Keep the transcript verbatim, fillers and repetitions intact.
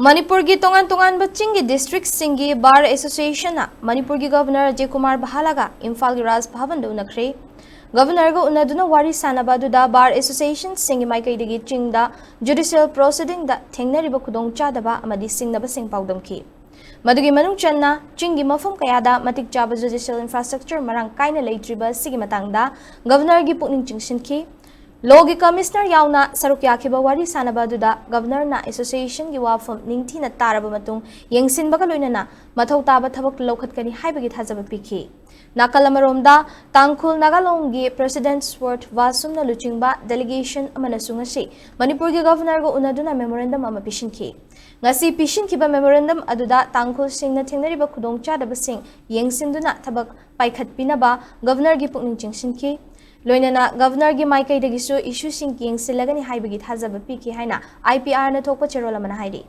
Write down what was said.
ꯃꯅꯤꯄꯨꯔꯒꯤ ꯇꯣꯉꯥꯟ ꯇꯣꯉꯥꯟꯕ ꯆꯤꯡꯒꯤ districtꯁꯤꯡꯒꯤ bar associationꯅ ꯃꯅꯤꯄꯨꯔꯒꯤ Governor ꯑꯖꯌ ꯀꯨꯃꯥꯔ ꯕꯍꯥꯂꯥꯒ ꯏꯝꯐꯥꯜꯒꯤ ꯔꯥꯖ ꯚꯕꯟꯗ ꯎꯅꯈ꯭ꯔꯦ꯫ Governorꯒ ꯎꯅꯗꯨꯅ ꯋꯥꯔꯤ ꯁꯥꯟꯅꯕ ꯑꯗꯨꯗ bar associationꯁꯤꯡꯒꯤ ꯃꯥꯏꯀꯩꯗꯒꯤ ꯆꯤꯡꯗ judicial proceedingꯗ ꯊꯦꯡꯅꯔꯤꯕ ꯈꯨꯗꯣꯡꯆꯥꯗꯕ ꯑꯃꯗꯤ ꯁꯤꯡꯅꯕꯁꯤꯡ ꯄꯥꯎꯗꯝꯈꯤ꯫ ꯃꯗꯨꯒꯤ ꯃꯅꯨꯡ ꯆꯟꯅ ꯆꯤꯡꯒꯤ ꯃꯐꯝ ꯀꯌꯥꯗ ꯃꯇꯤꯛ ꯆꯥꯕ judicial infrastructure ꯃꯔꯥꯡ ꯀꯥꯏꯅ ꯂꯩꯇ꯭ꯔꯤꯕ ꯑꯁꯤꯒꯤ ꯃꯇꯥꯡꯗ Governorꯒꯤ ꯄꯨꯛꯅꯤꯡ ꯆꯤꯡꯁꯤꯟꯈꯤ꯫ Lawꯒꯤ Commissioner ꯌꯥꯎꯅ ꯁꯔꯨꯛ ꯌꯥꯈꯤꯕ ꯋꯥꯔꯤ ꯁꯥꯟꯅꯕ ꯑꯗꯨꯗ Governorꯅ associationꯒꯤ ꯋꯥꯐꯝ ꯅꯤꯡꯊꯤꯅ ꯇꯥꯔꯕ ꯃꯇꯨꯡ ꯌꯦꯡꯁꯤꯟꯕꯒ ꯂꯣꯏꯅꯅ ꯃꯊꯧ ꯇꯥꯕ ꯊꯕꯛ ꯂꯧꯈꯠꯀꯅꯤ ꯍꯥꯏꯕꯒꯤ ꯊꯥꯖꯕ ꯄꯤꯈꯤ꯫ ꯅꯥꯀꯜ ꯑꯃꯔꯣꯝꯗ, ꯇꯥꯡꯈꯨꯜ ꯅꯥꯒꯥꯂꯣꯡꯒꯤ President Sword ꯋꯥꯁꯨꯝꯅ ꯂꯨꯆꯤꯡꯕ delegation ꯑꯃꯅꯁꯨ ꯉꯁꯤ ꯃꯅꯤꯄꯨꯔꯒꯤ Governorꯒ ꯎꯅꯗꯨꯅ memorandum ꯑꯃ ꯄꯤꯁꯤꯟꯈꯤ꯫ ꯉꯁꯤ ꯄꯤꯁꯤꯟꯈꯤꯕ memorandum ꯑꯗꯨꯗ ꯇꯥꯡꯈꯨꯜꯁꯤꯡꯅ ꯊꯦꯡꯅꯔꯤꯕ ꯈꯨꯗꯣꯡꯆꯥꯗꯕꯁꯤꯡ ꯌꯦꯡꯁꯤꯟꯗꯨꯅ ꯊꯕꯛ ꯄꯥꯏꯈꯠꯄꯤꯅꯕ Governorꯒꯤ ꯄꯨꯛꯅꯤꯡ ꯆꯤꯡꯁꯤꯟꯈꯤ꯫ ꯂꯣꯏꯅꯅ Governorꯒꯤ ꯃꯥꯏꯀꯩꯗꯒꯤꯁꯨ issueꯁꯤꯡ ꯌꯦꯡꯁꯤꯜꯂꯒꯅꯤ ꯍꯥꯏꯕꯒꯤ ꯊꯥꯖꯕ ꯄꯤꯈꯤ ꯍꯥꯏꯅ IPRꯅ ꯊꯣꯛꯄ ꯆꯦꯔꯣꯜ ꯑꯃꯅ ꯍꯥꯏꯔꯤ꯫